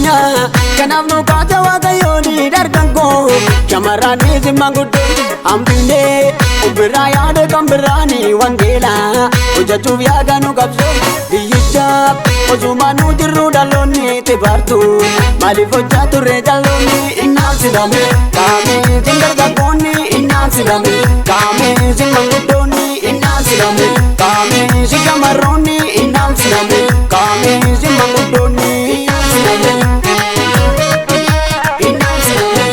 keenya. Kanaaf nu kaasa waaqayyoon dargaggoo shamarranis manguddoo hambifnee ubbiraa yaada kan biraani wangeela hojjechuuf yaada nu qabsoo biyyicha osuma nu jirru dhaloonni itti bartu maaliif hojjaa turre dhaloonni innaan sidame kaamee sin dargaggoonni innaan sidame kaamee sin manguddoonni innaan sidame kaamee sin shamarroonni innaan sidame kaamee sin manguddoonni innaan sidame. Innaan sidame.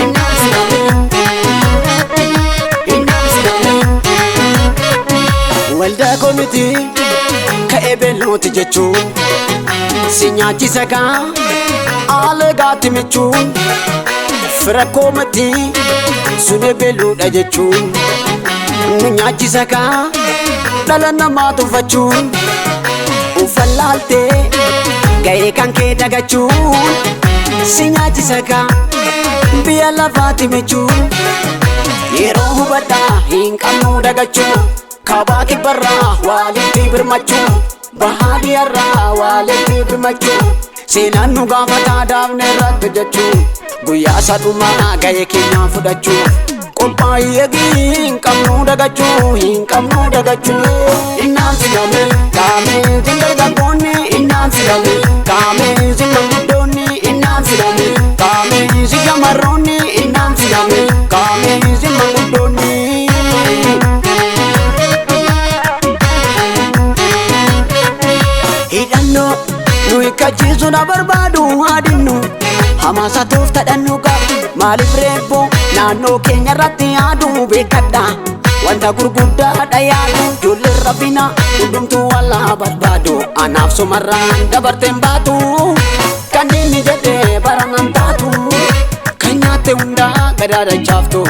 Innaan sidame. Innaan sidame. Waldaa komitii ka'ee beellooti jechuun si nyaachisa gaa haala gaatti michuun fira koomatii sun beeluudha jechuun nu nyaachisa gaa dhala namaa tuffachuun uffallaaltee ga'ee kan kee dagachuun si nyaachisa gaa biyya lafaatti michuun yeroo hubadhaa hin qabnu dagachuu kaabaa kibbarraa walitti birmachuu bahaa dhiyarraa walitti birmachuu seenaan nu gaafataa daafne irratti hojjechuu guyyaa sadhumaa ga'ee keenyaa fudhachuu qophaa'ii eegii hin qabnu dagachuu hin qabnu dagachuu innaan sidame kaamee sin dargaggoonni innaan sidame kaamee sin manguddoonni innaan sidame kaamee sin shamarroonni innaan sidame kaamee sin manguddoonni. Hidhannoo nu hiikkachiisu na barbaadu haadinnu hamaasa tooftadhannu qaba maaliif reebboo naannoo keenya irratti yaadu beekadha wanta gurguddaadha yaadu ijoollee rabbina hundumtuu wallaa barbaadu anaaf somarraan dabarteen baatu kan inni jedhee baranan taatu kan nyaatte hundaa gadaadha chaaftu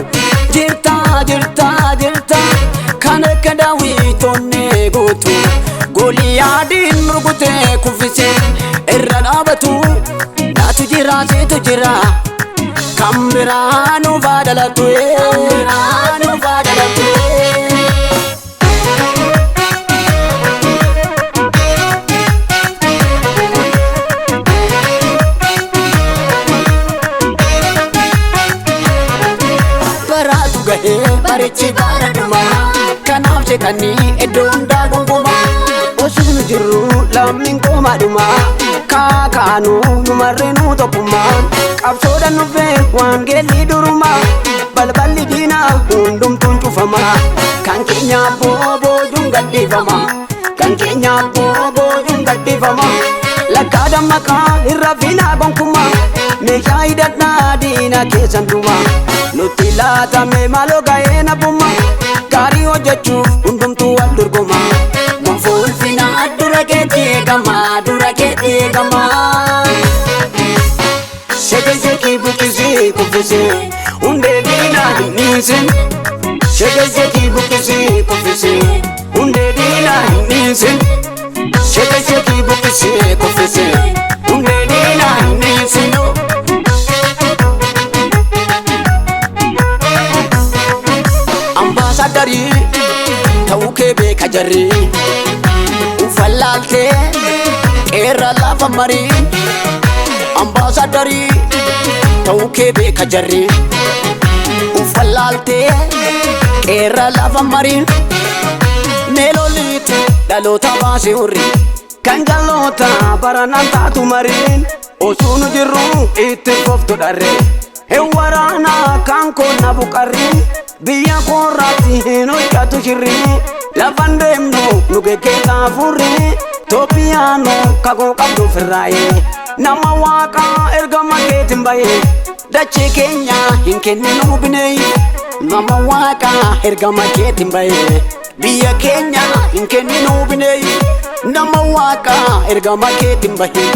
jirta jirta jirta kan akka daawwitoonni guutu Goliyaadiin rukutee kuffisee irra dhaabatu naatu jira seetu jira kan biraa nuuf haa dhalatu kan biraa nuuf haa dhalatu. Baraatu gahee barichi bara dhumaa kanaaf jeqanii iddoo hundaa gonkumaa osoo nu jirru lammiin qomaadhumaa kaakaanu nu marreenuu tokkummaan qabsoodhaan dhufee waangeelli durumaa balballi diinaa hundumtuun cufamaa kan keenya boojuun gadhiifama kan keenya boojuun gadhiifama lakkaa dammaqaa irra fiinaa gonkumaa meeshaa hidhadhaa diina keessan dhuma nutti laatame maaloo ga'ee nabumma gaarii hojjechuuf hundumtuu wal dorgoma gonfoo ulfinaa dura keetti eegama dura keetti eegama. Sheke sheke buqqisii kuffisee hundee diinaa hin dhiisin. Sheke sheke buqqisii kuffisee hundee diinaa hin dhiisin. Sheke sheke buqqisii kuffisee hundee diinaa hin dhiisin. Ambaasaaddarii ta'uu kee beeka jarri uffallaaltee qeerra lafa marii. Ambaasaaddarii ta'uu kee beeka jarri uffallaaltee qeerra lafa marii. Meeloliitu dhaloota baasee hurri kan jalloota baranaan taatu mariin osoo nu jirru itti foftu dharre hin waraana kan koonna buqarri biyya koorraatti hin hojjatu shirri lafan deemnu nu geggeessaa furri Toophiyaanu kakuu qabdu firraa'e nama waaqaa ergama keetiin bahe dachee keenya hin kenninu bineeyyi nama waaqaa ergama keetiin bahe biyya keenya hin kenninu bineeyyi nama waaqaa ergama keetiin bahe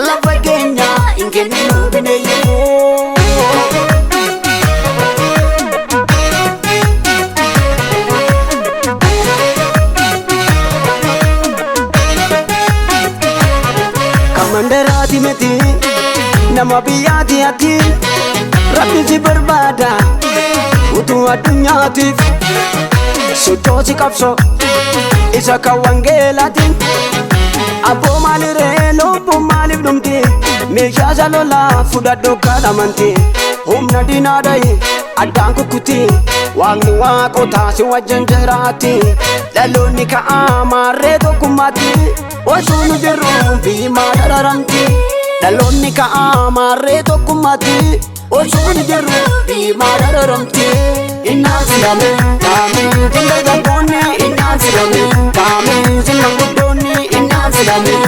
lafa keenya hin kenninu bineeyyi. Kamandaraati miti nama biyyaati ati rabbi si barbaada utuu addunyaatiif sochoosi qabsoo isa kan wangeelaatiin abboo maaliree lubbuu maali. Meeshaa isa lolaa fudhadhu kan amantii. Humna diinaa dha'i addaan kukkuti. Waaqni waaqotaa si wajjin jiraati. Dhaloonni ka'aa maarree tokkummaatti. Osoo nu jirru biyyi dararamti. Dhaloonni ka'aa maarree tokkummaatti. Osoo nu jirru biyyi dararamti. Innaan filame kaamee dargaggoonni, innaan filame kaamee manguddoonni, innaan filame.